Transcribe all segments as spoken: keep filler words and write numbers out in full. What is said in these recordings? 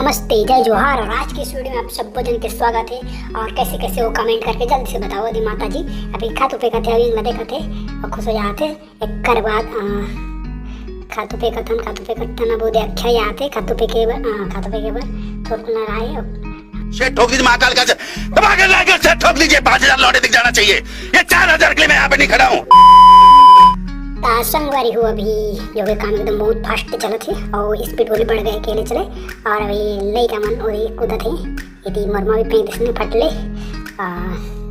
नमस्ते, जय जोहार और आज के इस वीडियो में आप सब्बो जन के स्वागत है। और कैसे कैसे हो कमेंट करके जल्दी से बताओ दी माता जी। अभी खातू पे कथे, अभी ला देखत है और खुश हो जाते। एकर बाद, अ, खातू पे कथन, खातू पे कथन, अब वो दे अच्छा याद है, खातू पे के बर, अ, खातू पे के बर थोड़ा ना राय। सेठ ठोक दीजिए महाकाल का, दबा के लाके सेठ ठोक दीजिए, पाँच हजार लौटे दिख जाना चाहिए। ये चार हजार के लिए मैं यहाँ पे नहीं खड़ा हूँ। त संगवारी हो, अभी जो है काम एकदम बहुत फास्ट चलत है और स्पीड भी बढ़ गए अकेले चले। और अभी लइका मन वही कूदत है, यदि मरमा भी फेंक दिस ने फट ले। आ,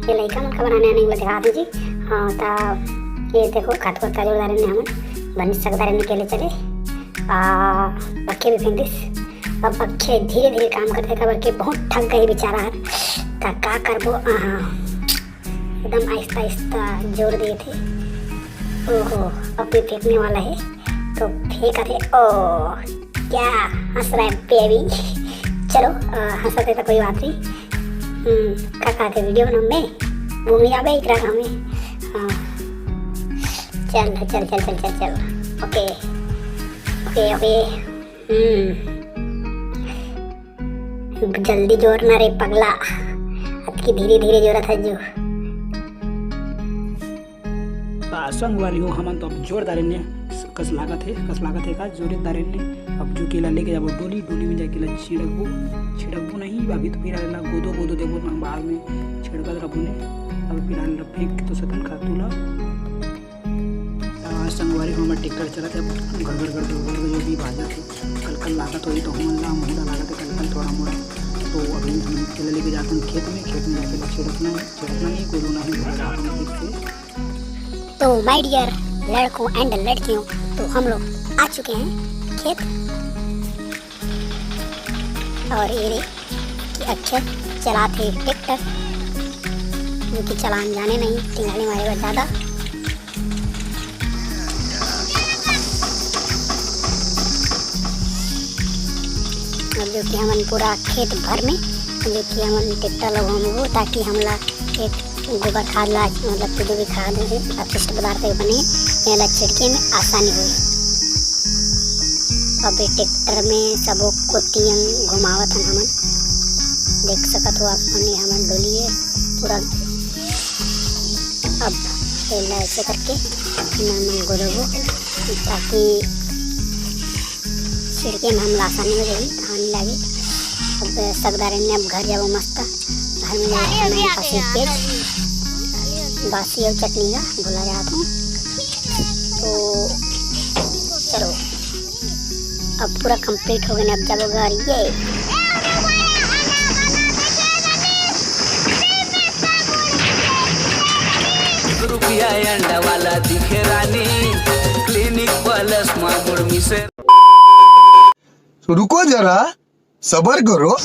ये लइका मन का बनाने आने वाला दिखा दीजिए। हाँ, त ये देखो, खत खत का जोरदार ने हमन बन सकदार ने अकेले चले। आ, पक्के भी फेंक दिस। अब पक्के धीरे धीरे काम करते, काबर के बहुत थक गए बेचारा हर। त का करबो, आहा। एकदम आहिस्ता आहिस्ता जोर दिए थे। ओहो, अब भी फेंकने वाला है तो फेंक दे। ओ, क्या हंस रहा है बेबी? चलो, अ, हंसते तो कोई बात नहीं। हम्म, का कहते वीडियो बनाऊं मैं? घूम जाबे एक रात हमें। हाँ। चल, चल, चल, चल, चल, चल। ओके। ओके, ओके। हम्म। जल्दी जोर ना रे पगला, अतकी धीरे धीरे जोरत है जो। त संगवारी हो, हमन तो अब जोर दारेन ने, कस लागत है, कस लागत है का जोरे दारेन ने। अब जो केला लेके जाबो डोली, डोली में जाके ला छिड़कबो, छिड़कबो नहीं, अभी तो फिलहाल ला गोदो, गोदो देबो ना, बाद में छिड़कत रबो ने। अब फिलहाल ला फेंक तो सकन खातू ला। आ, संगवारी हो, हमर ट्रैक्टर चलत है, गड़ गड़ गड़ गड़ गड़ जो भी बाजत है, कल कल लागत होही तो हमन ला मुंह ला लागत है कल कल थोड़ा मोड़ा। तो अभी हम केला लेके जात हन खेत में, खेत में जाके ला छिड़कना है, छिड़कना नहीं, गोदना है, गोदना है फिर से। तो माय डियर लड़कों एंड लड़कियों, तो हम लोग आ चुके हैं खेत। और ये रे कि अक्षय चलाथे ट्रैक्टर, उनकी चलान जाने नहीं, टिंगाली मारे बर ज्यादा। अब जो कि हमन पूरा खेत भर में जो कि हमन ट्रैक्टर ला घूमबो, ताकि हमला एक गोबर खाद ला, मतलब कि जो भी खाद है, अपशिष्ट पदार्थ है बने, एला छिड़के में आसानी होई। अब ये ट्रैक्टर में सबो कोती अंग घुमावत हन हमन, देख सकत हो आप मन, ये हमन डोली है पूरा। अब एला ऐसे करके हमन गोदबो, ताकि छिड़के में हमला आसानी हो जाही, धान लागे। अब सकदार ने अब घर जाबो मस्त, घर में जाके खाना है, पास में पेज, बासी और चटनी का भुला जात हूँ। तो चलो, अब पूरा कंप्लीट हो गए, अब जाबो घर। ये रुपया अंडा वाला दिखे रानी, क्लिनिक प्लस मा मुड़ मिसे। रुको जरा, सबर करो।